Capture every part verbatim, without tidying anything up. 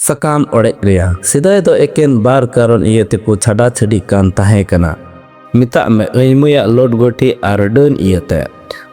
ᱥᱟᱠᱟᱢ ᱚᱲᱮᱡ ᱨᱮᱭᱟᱜ᱾ ᱥᱮᱫᱟᱭ ᱫᱚ ᱮᱠᱮᱱ ᱵᱟᱨ ᱠᱟᱨᱚᱱ ᱤᱭᱟᱹ ᱛᱮᱠᱚ ᱪᱷᱟᱰᱟ ᱪᱷᱟᱹᱰᱤᱜ ᱠᱟᱱ ᱛᱟᱦᱮᱸ ᱠᱟᱱᱟ᱾ ᱢᱮᱛᱟᱜ ᱢᱮ, ᱟᱹᱭᱢᱟᱹᱭᱟᱜ ᱞᱳᱴ ᱜᱚᱴᱤ ᱟᱨ ᱰᱟᱹᱱ ᱤᱭᱟᱹᱛᱮ᱾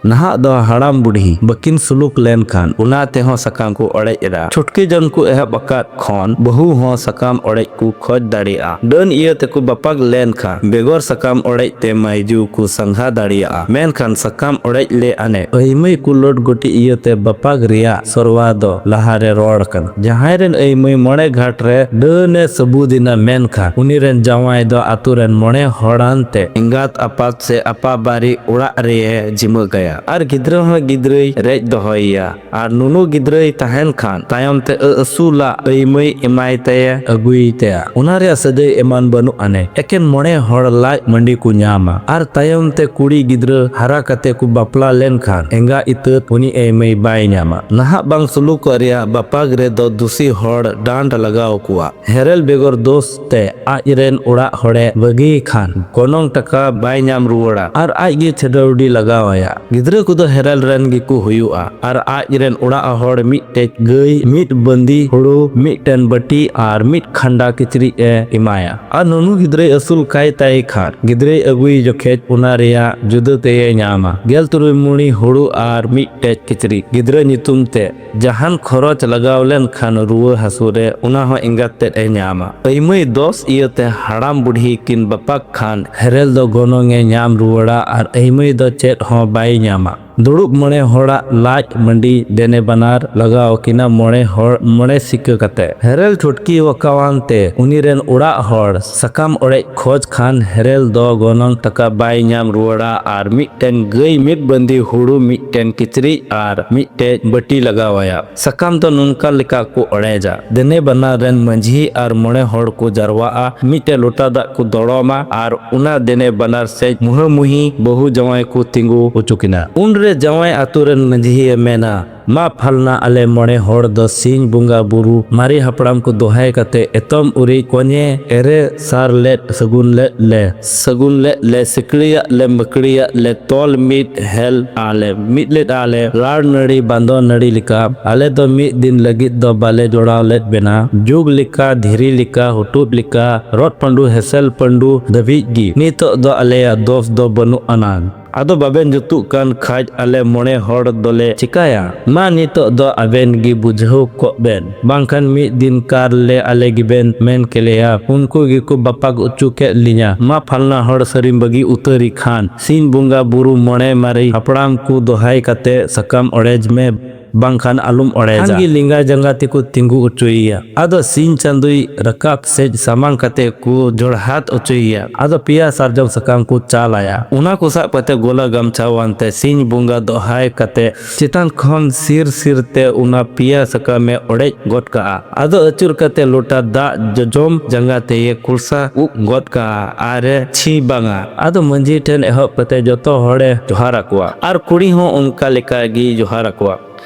ᱱᱟᱦᱟᱜ ᱫᱚ ᱦᱟᱲᱟᱢ ᱵᱩᱰᱷᱤ ᱵᱟᱹᱠᱤᱱ ᱥᱩᱞᱩᱠ ᱞᱮᱱᱠᱷᱟᱱ ᱚᱱᱟ ᱛᱮᱦᱚᱸ ᱥᱟᱠᱟᱢ ᱠᱚ ᱚᱲᱮᱡ ᱮᱫᱟ᱾ ᱪᱷᱩᱴᱠᱤ ᱡᱚᱱ ᱠᱚ ᱮᱦᱚᱵ ᱟᱠᱟᱫ ᱠᱷᱚᱱ ᱵᱟᱹᱦᱩ ᱦᱚᱸ ᱥᱟᱠᱟᱢ ᱚᱲᱮᱡ ᱠᱚ ᱠᱷᱚᱡ ᱫᱟᱲᱮᱭᱟᱜᱼᱟ᱾ ᱰᱟᱹᱱ ᱤᱭᱟᱹ ᱛᱮᱠᱚ ᱵᱟᱯᱟᱜ ᱞᱮᱱᱠᱷᱟᱱ ᱵᱮᱜᱚᱨ ᱥᱟᱠᱟᱢ ᱚᱲᱮᱡ ᱛᱮ ᱢᱟᱹᱭᱡᱩ ᱠᱚ ᱥᱟᱸᱜᱷᱟ ᱫᱟᱲᱮᱭᱟᱜᱼᱟ᱾ ᱢᱮᱱᱠᱷᱟᱱ ᱥᱟᱠᱟᱢ ᱚᱲᱮᱡ ᱞᱮ ᱟᱱᱮ ᱟᱹᱭᱢᱟᱹᱭ ᱠᱚ ᱞᱳᱴ ᱜᱚᱴᱤ ᱤᱭᱟᱹᱛᱮ ᱵᱟᱯᱟᱜ ᱨᱮᱭᱟᱜ ᱥᱚᱨᱣᱟ ᱫᱚ ᱞᱟᱦᱟᱨᱮ ᱨᱚᱲ ᱠᱟᱱᱟ᱾ ᱡᱟᱦᱟᱸᱭ ᱨᱮᱱ ᱟᱹᱭᱢᱟᱹᱭ ᱢᱚᱬᱮ ᱜᱷᱟᱴ ᱨᱮ ᱰᱟᱹᱱ ᱮ ᱥᱟᱹᱵᱩᱫ ᱮᱱᱟ, ᱢᱮᱱᱠᱷᱟᱱ ᱩᱱᱤ ᱨᱮᱱ ᱡᱟᱶᱟᱭ ᱫᱚ ᱟᱛᱳ ᱨᱮᱱ ᱢᱚᱬᱮ ᱦᱚᱲᱟᱱ ᱛᱮ ᱮᱸᱜᱟᱛ ᱟᱯᱟᱛ ᱥᱮ ᱟᱯᱟᱵᱟᱨᱤ ᱚᱲᱟᱜ ᱨᱮᱭ ᱡᱤᱢᱟᱹ ᱠᱟᱭᱟ᱾ ᱟᱨ ᱜᱤᱫᱽᱨᱟᱹ ᱦᱚᱸ ᱜᱤᱫᱽᱨᱟᱹᱭ ᱨᱮᱡ ᱫᱚᱦᱚᱭᱮᱭᱟ᱾ ᱟᱨ ᱱᱩᱱᱩ ᱜᱤᱫᱽᱨᱟᱹᱭ ᱛᱟᱦᱮᱱ ᱠᱷᱟᱱ ᱛᱟᱭᱚᱢ ᱛᱮ ᱟᱹ-, ᱟᱹᱥᱩᱞᱟᱜ ᱟᱹᱭᱢᱟᱹᱭ ᱮᱢᱟᱭ ᱛᱟᱭᱟ, ᱟᱹᱜᱩᱭ ᱛᱟᱭᱟ᱾ ᱚᱱᱟ ᱨᱮᱭᱟᱜ ᱥᱟᱹᱫᱟᱹᱭ ᱮᱢᱟᱱ ᱵᱟᱹᱱᱩᱜ ᱟᱱᱮ᱾ ᱮᱠᱮᱱ ᱢᱚᱬᱮ ᱦᱚᱲ ᱞᱟᱡ ᱢᱟᱹᱰᱤ ᱠᱚ ᱧᱟᱢᱟ᱾ ᱟᱨ ᱛᱟᱭᱚᱢ ᱛᱮ ᱠᱩᱲᱤ ᱜᱤᱫᱽᱨᱟᱹ ᱦᱟᱨᱟ ᱠᱟᱛᱮ ᱠᱚ ᱵᱟᱯᱞᱟ ᱞᱮᱱᱠᱷᱟᱱ ᱮᱸᱜᱟ ᱤᱛᱟᱹᱛ ᱩᱱᱤ ᱟᱹᱭᱢᱟᱹᱭ ᱵᱟᱭ ᱧᱟᱢᱟ᱾ ᱱᱟᱦᱟᱜ ᱵᱟᱝ ᱥᱩᱞᱩᱠᱚᱜ ᱨᱮᱭᱟᱜ ᱵᱟᱯᱟᱜ ᱨᱮᱫᱚ ᱫᱩᱥᱤ ᱦᱚᱲ ᱰᱟᱸᱰ ᱞᱟᱜᱟᱣ ᱠᱚᱣᱟ᱾ ᱦᱮᱨᱮᱞ ᱵᱮᱜᱚᱨ ᱫᱳᱥ ᱛᱮ ᱟᱡ ᱨᱮᱱ ᱚᱲᱟᱜ ᱦᱚᱲᱮ ᱵᱟᱹᱜᱤᱭ ᱠᱷᱟᱱ ᱜᱚᱱᱚᱝ ᱴᱟᱠᱟ ᱵᱟᱭ ᱧᱟᱢ ᱨᱩᱣᱟᱹᱲᱟ ᱟᱨ ᱟᱡ ᱜᱮ ᱪᱷᱟᱹᱰᱟᱹᱣᱰᱤ ᱞᱟᱜᱟᱣ ᱟᱭᱟ᱾ ᱜᱤᱫᱽᱨᱟᱹ ᱠᱚᱫᱚ ᱦᱮᱨᱮᱞ ᱨᱮᱱ ᱜᱮᱠᱚ ᱦᱩᱭᱩᱜᱼᱟ ᱟᱨ ᱟᱡ ᱨᱮᱱ ᱚᱲᱟᱜ ᱦᱚᱲ ᱢᱤᱫᱴᱮᱡ ᱜᱟᱹᱭ, ᱢᱤᱫ ᱵᱟᱹᱱᱫᱤ ᱦᱩᱲᱩ, ᱢᱤᱫᱴᱮᱱ ᱵᱟᱹᱴᱤ ᱟᱨ ᱢᱤᱫ ᱠᱷᱟᱱᱰᱟ ᱠᱤᱪᱨᱤᱡ ᱮ ᱮᱢᱟᱭᱟ᱾ ᱟᱨ ᱱᱩᱱᱩ ᱜᱤᱫᱽᱨᱟᱹᱭ ᱟᱹᱥᱩᱞ ᱠᱟᱭ ᱛᱟᱭ ᱠᱷᱟᱱ ᱜᱤᱫᱽᱨᱟᱹᱭ ᱟᱹᱜᱩᱭ ᱡᱚᱠᱷᱮᱡ ᱚᱱᱟ ᱨᱮᱭᱟᱜ ᱡᱩᱫᱟᱹ ᱛᱮᱭᱮ ᱧᱟᱢᱟ᱾ ᱜᱮᱞ ᱛᱩᱨᱩᱭ ᱢᱩᱲᱤ ᱦᱩᱲᱩ ᱟᱨ ᱢᱤᱫᱴᱮᱡ ᱠᱤᱪᱨᱤᱡ ᱜᱤᱫᱽᱨᱟᱹ ᱧᱩᱛᱩᱢ ᱛᱮ᱾ ᱡᱟᱦᱟᱱ ᱠᱷᱚᱨᱚᱪ ᱞᱟᱜᱟᱣ ᱞᱮᱱᱠᱷᱟᱱ ᱨᱩᱣᱟᱹ ᱦᱟᱹᱥᱩ ᱨᱮ ᱚᱱᱟ ᱦᱚᱸ ᱮᱸᱜᱟᱛ ᱛᱮᱫ ᱮ ᱧᱟᱢᱟ᱾ ᱟᱹᱭᱢᱟᱹᱭ ᱫᱳᱥ ᱤᱭᱟᱹᱛᱮ ᱦᱟᱲᱟᱢ ᱵᱩᱰᱷᱤ ᱠᱤᱱ ᱵᱟᱯᱟᱜ ᱠᱷᱟᱱ ᱦᱮᱨᱮᱞ ᱫᱚ ᱜᱚᱱᱚᱝ ᱮ ᱧᱟᱢ ᱨᱩᱣᱟᱹᱲᱟ ᱟᱨ ᱟᱹᱭᱢᱟᱹᱭ ᱫᱚ ᱪᱮᱫ ᱦᱚᱸ ᱵᱟᱭ ᱧᱟᱢᱟ᱾ ᱫᱩᱲᱩᱵ ᱢᱚᱬᱮ ᱦᱚᱲᱟᱜ ᱞᱟᱡ ᱢᱟᱹᱰᱤ ᱫᱮᱱᱮ ᱵᱟᱱᱟᱨ ᱞᱟᱜᱟᱣ ᱠᱤᱱᱟ ᱢᱚᱬᱮ ᱦᱚᱲ ᱢᱚᱬᱮ ᱥᱤᱠᱟᱹ ᱠᱟᱛᱮ᱾ ᱦᱮᱨᱮᱞ ᱪᱷᱩᱴᱠᱤ ᱟᱠᱟᱣᱟᱱ ᱛᱮ ᱩᱱᱤ ᱨᱮᱱ ᱚᱲᱟᱜ ᱦᱚᱲ ᱥᱟᱠᱟᱢ ᱚᱲᱮᱡ ᱠᱷᱚᱡᱽ ᱠᱷᱟᱱ ᱦᱮᱨᱮᱞ ᱫᱚ ᱜᱚᱱᱚᱝ ᱴᱟᱠᱟ ᱵᱟᱭ ᱧᱟᱢ ᱨᱩᱣᱟᱹᱲᱟ ᱟᱨ ᱢᱤᱫᱴᱮᱱ ᱜᱟᱹᱭ, ᱢᱤᱫ ᱵᱟᱹᱱᱫᱤ ᱦᱩᱲᱩ, ᱢᱤᱫᱴᱮᱱ ᱠᱤᱪᱨᱤᱡ ᱟᱨ ᱢᱤᱫᱴᱮᱡ ᱵᱟᱹᱴᱤ ᱞᱟᱜᱟᱣ ᱟᱭᱟ᱾ ᱥᱟᱠᱟᱢ ᱫᱚ ᱱᱚᱝᱠᱟ ᱞᱮᱠᱟ ᱠᱚ ᱚᱲᱮᱡᱟ᱾ ᱫᱮᱱᱮ ᱵᱟᱱᱟᱨ ᱨᱮᱱ ᱢᱟᱹᱡᱷᱤ ᱟᱨ ᱢᱚᱬᱮ ᱦᱚᱲ ᱠᱚ ᱡᱟᱨᱣᱟᱜᱼᱟ, ᱢᱤᱫᱴᱮᱡ ᱞᱚᱴᱟ ᱫᱟᱜ ᱠᱚ ᱫᱚᱲᱚᱢᱟ ᱟᱨ ᱚᱱᱟ ᱫᱮᱱᱮ ᱵᱟᱱᱟᱨ ᱥᱮᱡ ᱢᱩᱦᱟᱹ ᱢᱩᱦᱤ ᱵᱟᱹᱦᱩ ᱡᱟᱶᱟᱭ ᱠᱚ ᱛᱤᱸᱜᱩ ᱦᱚᱪᱚ ᱠᱤᱱᱟ᱾ ᱩᱱᱨᱮ ᱡᱟᱶᱟᱭ ᱟᱛᱳ ᱨᱮᱱ ᱢᱟᱹᱡᱷᱤᱭᱮ ᱢᱮᱱᱟ, ᱢᱟ ᱯᱷᱟᱞᱱᱟ, ᱟᱞᱮ ᱢᱚᱬᱮ ᱦᱚᱲ ᱫᱚ ᱥᱤᱧ ᱵᱚᱸᱜᱟ ᱵᱩᱨᱩ ᱢᱟᱨᱮ ᱦᱟᱯᱲᱟᱢ ᱠᱚ ᱫᱚᱦᱟᱭ ᱠᱟᱛᱮ ᱮᱛᱚᱢ ᱩᱨᱤᱡ ᱠᱚᱧᱮ ᱮᱨᱮ ᱥᱟᱨ ᱞᱮᱫ ᱥᱟᱹᱜᱩᱱ ᱞᱮᱫ ᱞᱮ ᱥᱟᱹᱜᱩᱱ ᱞᱮᱫ ᱞᱮ ᱥᱤᱠᱲᱤᱭᱟᱜ ᱞᱮ ᱢᱟᱹᱠᱲᱤᱭᱟᱜ ᱞᱮ ᱛᱚᱞ ᱢᱤᱫ ᱦᱮᱞ ᱟᱞᱮ ᱢᱤᱫ ᱞᱮᱫ ᱟᱞᱮ ᱞᱟᱲ ᱱᱟᱹᱲᱤ ᱵᱟᱸᱫᱚ ᱱᱟᱹᱲᱤ ᱞᱮᱠᱟ᱾ ᱟᱞᱮ ᱫᱚ ᱢᱤᱫ ᱫᱤᱱ ᱞᱟᱹᱜᱤᱫ ᱫᱚ ᱵᱟᱞᱮ ᱡᱚᱲᱟᱣ ᱞᱮᱫ ᱵᱮᱱᱟ᱾ ᱡᱩᱜᱽ ᱞᱮᱠᱟ, ᱫᱷᱤᱨᱤ ᱞᱮᱠᱟ, ᱦᱩᱴᱩᱫ ᱞᱮᱠᱟ, ᱨᱚᱛ ᱯᱟᱹᱰᱩ ᱦᱮᱥᱮᱞ ᱯᱟᱹᱰᱩ ᱫᱷᱟᱹᱵᱤᱡ ᱜᱮ᱾ ᱱᱤᱛᱚᱜ ᱫᱚ ᱟᱞᱮᱭᱟᱜ ᱫᱚᱥ ᱫᱚ ᱵᱟᱹᱱᱩᱜ ᱟᱱᱟᱝ᱾ ᱟᱫᱚ ᱵᱟᱵᱮᱱ ᱡᱩᱛᱩᱜ ᱠᱟᱱ ᱠᱷᱟᱡ ᱟᱞᱮ ᱢᱚᱬᱮ ᱦᱚᱲ ᱫᱚᱞᱮ ᱪᱤᱠᱟᱭᱟ? ᱢᱟ ᱱᱤᱛᱚᱜ ᱫᱚ ᱟᱵᱮᱱ ᱜᱮ ᱵᱩᱡᱷᱟᱹᱣ ᱠᱚᱜ ᱵᱮᱱ, ᱵᱟᱝᱠᱷᱟᱱ ᱢᱤᱫ ᱫᱤᱱ ᱠᱟᱨ ᱞᱮ ᱟᱞᱮ ᱜᱮᱵᱮᱱ ᱢᱮᱱ ᱠᱮᱞᱮᱭᱟ, ᱩᱱᱠᱩ ᱜᱮᱠᱚ ᱵᱟᱯᱟᱜ ᱚᱪᱚ ᱠᱮᱫ ᱞᱤᱧᱟ᱾ ᱢᱟ ᱯᱷᱟᱞᱱᱟ ᱦᱚᱲ ᱥᱟᱹᱨᱤᱢ ᱵᱟᱹᱜᱤ ᱩᱛᱟᱹᱨᱤ ᱠᱷᱟᱱ, ᱥᱤᱧ ᱵᱚᱸᱜᱟ ᱵᱩᱨᱩ ᱢᱚᱬᱮ ᱢᱟᱨᱮ ᱦᱟᱯᱲᱟᱢ ᱠᱚ ᱫᱚᱦᱟᱭ ᱠᱟᱛᱮ ᱥᱟᱠᱟᱢ ᱚᱲᱮᱡ ᱢᱮ, ᱵᱟᱝᱠᱷᱟᱱ ᱟᱞᱚᱢ ᱚᱲᱮᱡᱟ᱾ ᱠᱷᱟᱱ ᱜᱮ ᱞᱮᱸᱜᱟ ᱡᱟᱸᱜᱟ ᱛᱮᱠᱚ ᱛᱤᱸᱜᱩ ᱚᱪᱚᱭᱮᱭᱟ᱾ ᱟᱫᱚ ᱥᱤᱧ ᱪᱟᱸᱫᱚᱭ ᱨᱟᱠᱟᱵ ᱥᱮᱡ ᱥᱟᱢᱟᱝ ᱠᱟᱛᱮ ᱠᱚ ᱡᱚᱲᱦᱟᱛ ᱚᱪᱚᱭᱮᱭᱟ᱾ ᱟᱫᱚ ᱯᱮᱭᱟ ᱥᱟᱨᱡᱚᱢ ᱥᱟᱠᱟᱢ ᱠᱚ ᱪᱟᱞ ᱟᱭᱟ᱾ ᱚᱱᱟ ᱠᱚ ᱥᱟᱵ ᱠᱟᱛᱮ ᱜᱚᱞᱟ ᱜᱟᱢᱪᱷᱟᱣᱟᱱ ᱛᱮ ᱥᱤᱧ ᱵᱚᱸᱜᱟ ᱫᱚᱦᱟᱭ ᱠᱟᱛᱮ ᱪᱮᱛᱟᱱ ᱠᱷᱚᱱ ᱥᱤᱨ ᱥᱤᱨ ᱛᱮ ᱚᱱᱟ ᱯᱮᱭᱟ ᱥᱟᱠᱟᱢᱮ ᱚᱲᱮᱡ ᱜᱚᱫ ᱠᱟᱜᱼᱟ᱾ ᱟᱫᱚ ᱟᱹᱪᱩᱨ ᱠᱟᱛᱮ ᱞᱚᱴᱟ ᱫᱟᱜ ᱡᱚᱡᱚᱢ ᱡᱟᱸᱜᱟ ᱛᱮᱭᱮ ᱠᱩᱲᱥᱟ ᱩᱵ ᱜᱚᱫ ᱠᱟᱜᱼᱟ ᱟᱨᱮ ᱪᱷᱤ ᱵᱟᱝᱟ᱾ ᱟᱫᱚ ᱢᱟᱹᱡᱷᱤ ᱴᱷᱮᱱ ᱮᱦᱚᱵ ᱠᱟᱛᱮ ᱡᱚᱛᱚ ᱦᱚᱲᱮ ᱡᱚᱦᱟᱨ ᱟᱠᱚᱣᱟ ᱟᱨ ᱠᱩᱲᱤ ᱦᱚᱸ ᱚᱱᱠᱟ ᱞᱮᱠᱟ ᱜᱮ ᱡᱚᱦᱟᱨ ᱟᱠᱚᱣᱟ᱾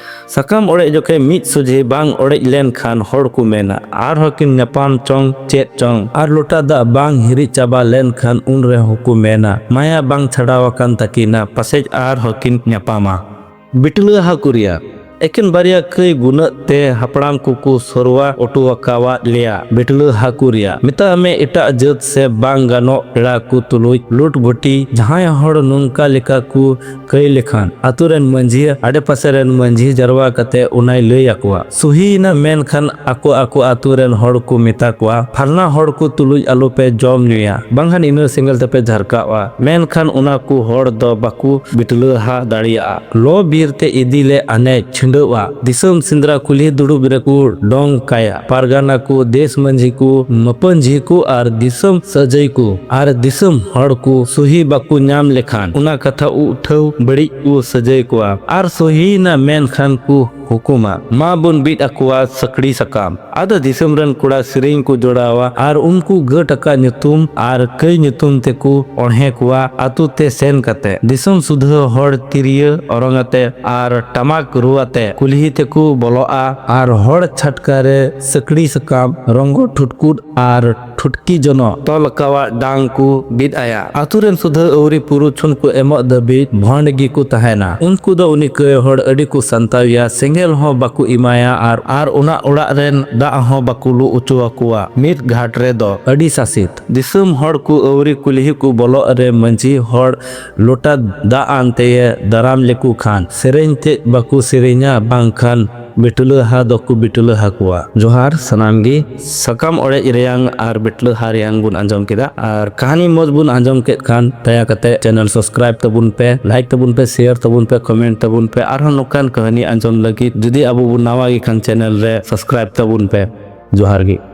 ᱥᱟᱠᱟᱢ ᱚᱲᱮᱡ ᱡᱚᱠᱷᱮᱡ ᱢᱤᱫ ᱥᱚᱡᱷᱮ ᱵᱟᱝ ᱚᱲᱮᱡ ᱞᱮᱱᱠᱷᱟᱱ ᱦᱚᱲ ᱠᱚ ᱢᱮᱱᱟ, ᱟᱨᱦᱚᱸ ᱠᱤᱱ ᱧᱟᱯᱟᱢ ᱪᱚᱝ ᱪᱮᱫ ᱪᱚᱝ, ᱟᱨ ᱞᱚᱴᱟ ᱫᱟᱜ ᱵᱟᱝ ᱦᱤᱨᱤᱡ ᱪᱟᱵᱟ ᱞᱮᱱᱠᱷᱟᱱ ᱩᱱ ᱨᱮᱦᱚᱸ ᱠᱚ ᱢᱮᱱᱟ, ᱢᱟᱭᱟ ᱵᱟᱝ ᱪᱷᱟᱰᱟᱣ ᱟᱠᱟᱱ ᱛᱟᱹᱠᱤᱱᱟ, ᱯᱟᱥᱮᱡ ᱟᱨᱦᱚᱸ ᱠᱤᱱ ᱧᱟᱯᱟᱢᱟ᱾ ᱵᱤᱴᱞᱟᱹ ᱦᱟᱹᱠᱩ ᱨᱮᱭᱟᱜ ᱮᱠᱮᱱ ᱵᱟᱨᱭᱟ ᱠᱟᱹᱭ ᱜᱩᱱᱟᱹᱜ ᱛᱮ ᱦᱟᱯᱲᱟᱢ ᱠᱚᱠᱚ ᱥᱚᱨᱣᱟ ᱚᱴᱚ ᱟᱠᱟᱣᱟᱫ ᱞᱮᱭᱟ᱾ ᱵᱤᱴᱞᱟᱹ ᱦᱟᱹᱠᱩ ᱨᱮᱭᱟᱜ ᱢᱮᱛᱟᱜ ᱢᱮ ᱮᱴᱟᱜ ᱡᱟᱹᱛ ᱥᱮ ᱵᱟᱝ ᱜᱟᱱᱚᱜ ᱯᱮᱲᱟ ᱠᱚ ᱛᱩᱞᱩᱡ ᱞᱩᱴ ᱵᱷᱩᱴᱤ ᱡᱟᱦᱟᱸᱭ ᱦᱚᱲ ᱱᱚᱝᱠᱟ ᱞᱮᱠᱟ ᱠᱚ ᱠᱟᱹᱭ ᱞᱮᱠᱷᱟᱱ ᱟᱛᱳ ᱨᱮᱱ ᱢᱟᱹᱡᱷᱤ ᱟᱰᱮᱯᱟᱥᱮ ᱨᱮᱱ ᱢᱟᱹᱡᱷᱤ ᱡᱟᱨᱣᱟ ᱠᱟᱛᱮ ᱚᱱᱟᱭ ᱞᱟᱹᱭ ᱟᱠᱚᱣᱟ᱾ ᱥᱩᱦᱤᱭᱮᱱᱟ ᱢᱮᱱᱠᱷᱟᱱ ᱟᱠᱚ ᱟᱠᱚ ᱟᱛᱳ ᱨᱮᱱ ᱦᱚᱲ ᱠᱚ ᱢᱮᱛᱟ ᱠᱚᱣᱟ, ᱯᱷᱟᱞᱱᱟ ᱦᱚᱲ ᱠᱚ ᱛᱩᱞᱩᱡ ᱟᱞᱚᱯᱮ ᱡᱚᱢ ᱧᱩᱭᱟ, ᱵᱟᱝᱠᱷᱟᱱ ᱤᱱᱟᱹ ᱥᱮᱸᱜᱮᱞ ᱛᱮᱯᱮ ᱡᱷᱟᱨᱠᱟᱜᱼᱟ᱾ ᱢᱮᱱᱠᱷᱟᱱ ᱚᱱᱟ ᱠᱚ ᱦᱚᱲ ᱫᱚ ᱵᱟᱠᱚ ᱵᱤᱴᱞᱟᱹᱦᱟ ᱫᱟᱲᱮᱭᱟᱜᱼᱟ᱾ ᱞᱚ ᱵᱤᱨ ᱛᱮ ᱤᱫᱤ ᱞᱮ ᱟᱱᱮᱡ ᱪᱷᱤᱸᱰᱟᱹᱣᱟ᱾ ᱫᱤᱥᱚᱢ ᱥᱮᱸᱫᱽᱨᱟ ᱠᱩᱞᱦᱤ ᱫᱩᱲᱩᱵ ᱨᱮᱠᱚ ᱰᱚᱝ ᱠᱟᱭᱟ᱾ ᱯᱟᱨᱜᱟᱱᱟ ᱠᱚ, ᱫᱮᱥ ᱢᱟᱹᱡᱷᱤ ᱠᱚ, ᱢᱟᱹᱯᱟᱹᱧᱡᱷᱤ ᱠᱚ ᱟᱨ ᱫᱤᱥᱚᱢ ᱥᱟᱹᱡᱟᱹᱭ ᱠᱚ ᱟᱨ ᱫᱤᱥᱚᱢ ᱦᱚᱲ ᱠᱚ ᱥᱩᱦᱤ ᱵᱟᱠᱚ ᱧᱟᱢ ᱞᱮᱠᱷᱟᱱ ᱚᱱᱟ ᱠᱟᱛᱷᱟ ᱩᱴᱷᱟᱹᱣ ᱵᱟᱹᱲᱤᱡ ᱠᱚ ᱥᱟᱹᱡᱟᱹᱭ ᱠᱚᱣᱟ᱾ ᱟᱨ ᱥᱩᱦᱤᱭᱮᱱᱟ ᱢᱮᱱᱠᱷᱟᱱ ᱠᱚ ᱦᱩᱠᱩᱢᱟ, ᱢᱟ ᱵᱚᱱ ᱵᱤᱫ ᱟᱠᱚᱣᱟ ᱥᱟᱹᱠᱲᱤ ᱥᱟᱠᱟᱢ᱾ ᱟᱫᱚ ᱫᱤᱥᱚᱢ ᱨᱮᱱ ᱠᱚᱲᱟ ᱥᱮᱨᱮᱧ ᱠᱚ ᱡᱚᱲᱟᱣᱟ ᱟᱨ ᱩᱱᱠᱩ ᱜᱟᱹᱴ ᱟᱠᱟᱫ ᱧᱩᱛᱩᱢ ᱟᱨ ᱠᱟᱹᱭ ᱧᱩᱛᱩᱢ ᱛᱮᱠᱚ ᱚᱬᱦᱮ ᱠᱚᱣᱟ ᱟᱛᱳ ᱛᱮ ᱥᱮᱱ ᱠᱟᱛᱮ᱾ ᱫᱤᱥᱚᱢ ᱥᱩᱫᱷᱟᱹ ᱦᱚᱲ ᱛᱤᱨᱭᱟᱹ ᱚᱨᱚᱝ ᱟᱛᱮ ᱟᱨ ᱴᱟᱢᱟᱠ ᱨᱩ ᱟᱛᱮ ᱠᱩᱞᱦᱤ ᱛᱮᱠᱚ ᱵᱚᱞᱚᱜᱼᱟ ᱟᱨ ᱦᱚᱲ ᱪᱷᱟᱴᱠᱟ ᱨᱮ ᱥᱟᱹᱠᱲᱤ ᱥᱟᱠᱟᱢ, ᱨᱚᱝᱜᱚ ᱴᱷᱩᱴᱠᱩᱴ ᱟᱨ ᱴᱷᱩᱴᱠᱤ ᱡᱚᱱᱚᱜ ᱛᱚᱞ ᱟᱠᱟᱣᱟᱜ ᱰᱟᱝ ᱠᱚ ᱵᱤᱫ ᱟᱭᱟ᱾ ᱟᱛᱳ ᱨᱮᱱ ᱥᱩᱫᱷᱟᱹ ᱟᱹᱣᱨᱤ ᱯᱩᱨᱩᱪᱷᱚᱱ ᱠᱚ ᱮᱢᱚᱜ ᱫᱷᱟᱹᱵᱤᱡ ᱵᱷᱚᱸᱰ ᱜᱮᱠᱚ ᱛᱟᱦᱮᱱᱟ᱾ ᱩᱱᱠᱩ ᱫᱚ ᱩᱱᱤ ᱠᱟᱹᱭ ᱦᱚᱲ ᱟᱹᱰᱤ ᱠᱚ ᱥᱟᱱᱛᱟᱣᱮᱭᱟ, ᱥᱮᱸᱜᱮᱞ ᱦᱚᱸ ᱵᱟᱠᱚ ᱮᱢᱟᱭᱟ ᱟᱨ, ᱟᱨ ᱚᱱᱟ ᱚᱲᱟᱜ ᱨᱮᱱ ᱫᱟᱜ ᱦᱚᱸ ᱵᱟᱠᱚ ᱞᱩ ᱚᱪᱚ ᱟᱠᱚᱣᱟ᱾ ᱢᱤᱫ ᱜᱷᱟᱴ ᱨᱮᱫᱚ ᱟᱹᱰᱤ ᱥᱟᱥᱮᱛ᱾ ᱫᱤᱥᱚᱢ ᱦᱚᱲ ᱠᱚ ᱟᱹᱣᱨᱤ ᱠᱩᱞᱦᱤ ᱠᱚ ᱵᱚᱞᱚᱜ ᱨᱮ ᱢᱟᱹᱡᱷᱤ ᱦᱚᱲ ᱞᱚᱴᱟ ᱫᱟᱜ ᱟᱱᱛᱮᱭᱮ ᱫᱟᱨᱟᱢ ᱞᱮᱠᱚ ᱠᱷᱟᱱ, ᱥᱮᱨᱮᱧ ᱛᱮᱫ ᱵᱟᱠᱚ ᱥᱮᱨᱮᱧᱟ, ᱵᱟᱝᱠᱷᱟᱱ ᱵᱤᱴᱞᱟᱹᱦᱟ ᱫᱚᱠᱚ ᱵᱤᱴᱞᱟᱹᱦᱟ ᱠᱚᱣᱟ᱾ ᱡᱚᱦᱟᱨ ᱥᱟᱱᱟᱢ ᱜᱮ᱾ ᱥᱟᱠᱟᱢ ᱚᱲᱮᱡ ᱨᱮᱭᱟᱝ ᱟᱨ ᱵᱤᱴᱞᱟᱹᱦᱟ ᱨᱮᱭᱟᱝ ᱵᱚᱱ ᱟᱸᱡᱚᱢ ᱠᱮᱫᱟ, ᱟᱨ ᱠᱟᱹᱦᱱᱤ ᱢᱚᱡᱽ ᱵᱚᱱ ᱟᱸᱡᱚᱢ ᱠᱮᱫ ᱠᱷᱟᱱ ᱫᱟᱭᱟ ᱠᱟᱛᱮ channel subscribe ᱛᱟᱵᱚᱱ ᱯᱮ, like ᱛᱟᱵᱚᱱ ᱯᱮ, share ᱛᱟᱵᱚᱱ ᱯᱮ, comment ᱛᱟᱵᱚᱱ ᱯᱮ᱾ ᱟᱨᱦᱚᱸ ᱱᱚᱝᱠᱟᱱ ᱠᱟᱹᱦᱱᱤ ᱟᱸᱡᱚᱢ ᱞᱟᱹᱜᱤᱫ ᱡᱩᱫᱤ ᱟᱵᱚ ᱵᱚᱱ ᱱᱟᱣᱟ ᱜᱮ ᱠᱷᱟᱱ channel ᱨᱮ subscribe ᱛᱟᱵᱚᱱ ᱯᱮ᱾ ᱡᱚᱦᱟᱨ ᱜᱮ᱾